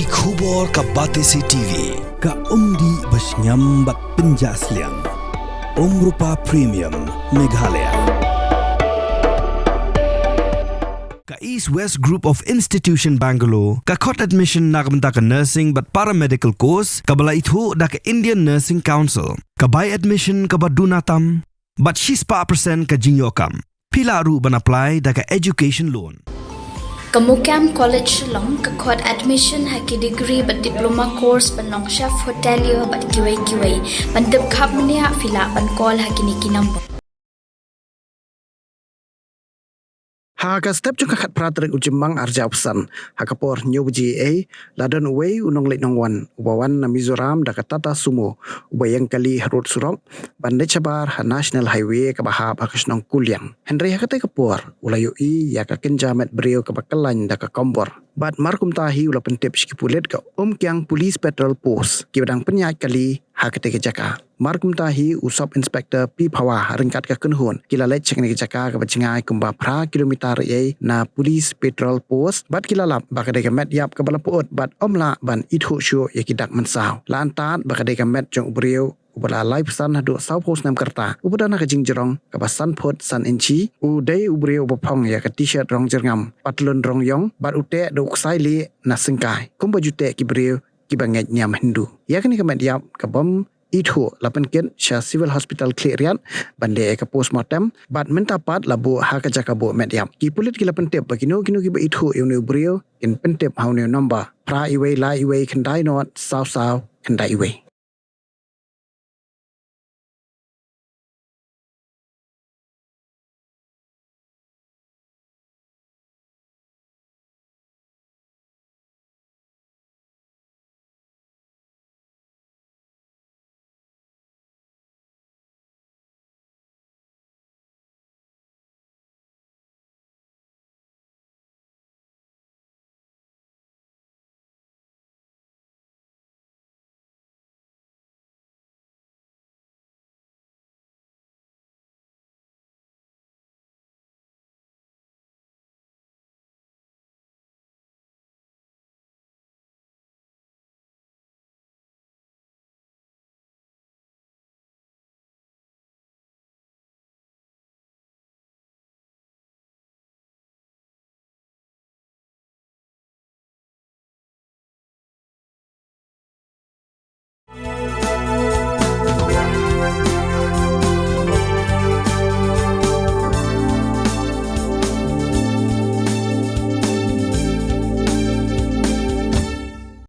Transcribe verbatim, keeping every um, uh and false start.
Ki khubor ka Batesi T V, ka umdih ba shngiam bad pynjah sliang. Umrupa Premium, Meghalaya. Ka East West Group of Institution Bangalore, ka khot admission na ka bynta ka nursing bad paramedical course, kaba la ithuh da ka Indian Nursing Council, ka bai admission kaba duna tam, bad shispah percent ka jingïoh kam. Phi lah ruh ban apply da ka education loan. Ka MOKAM College Shillong ka khot admission ha ki degree bad diploma course ban long chef hotelier bad kiwei kiwei. Ban tip khapmyniah phi lah ban call ha kine ki number. Ha ka step jong ka khatphra tarik u Jymmang arhajar arphew san, ha ka por hynñiew baje eiei, la don uwei u nongleit nongwan uba wan na Mizoram da ka Tata Sumo, uba ïeng kali harud surok ban leit shabar ha National Highway kaba hap ha ka shnong Kuliang. Hynrei ha katei ka por u la ïohi ïa ka kynja met briew kaba kyllain da ka kombor. Bad mar kumta hi u la pyntip sha ki pulit ka Umkiang Police Patrol Post, kiba dang pynïaid kali ha katei ka jaka. Mar kumta hi u Sub Inspector P Phawa ryngkat ka kynhun ki la leit sha kane ka jaka kaba jngai kumba phra kilometer eiei na Police Patrol Post, bad ki la lap ba ka dei ka met ïap kaba la pyut bad ym lah ban ithuh shuh ïa ki dak mynsaw. La antad ba ka dei ka met jong u briew uba la laiphew san haduh sawphew snem ka rta, uba don ha ka jingjrong kaba san phut san inchi. U dei u briew uba phong ïa ka T-shirt rong jyrngam, patlun rong ïong, bad u teh da u ksai lieh na syngkai, kumba ju teh ki briew kiba ngeit niam Hindu. Ïa kane ka met ïap kabym ithuh la pynkit sha Civil Hospital Khliehriat ban leh ïa ka postmortem, bad mynta pat la buh ha ka jaka buh met ïap. Ki pulit ki la pyntip ba kino kino kiba ithuh ïa une u briew kin pyntip ha une u number phra uwei lai uwei khyndai nod saw saw khyndai uwei.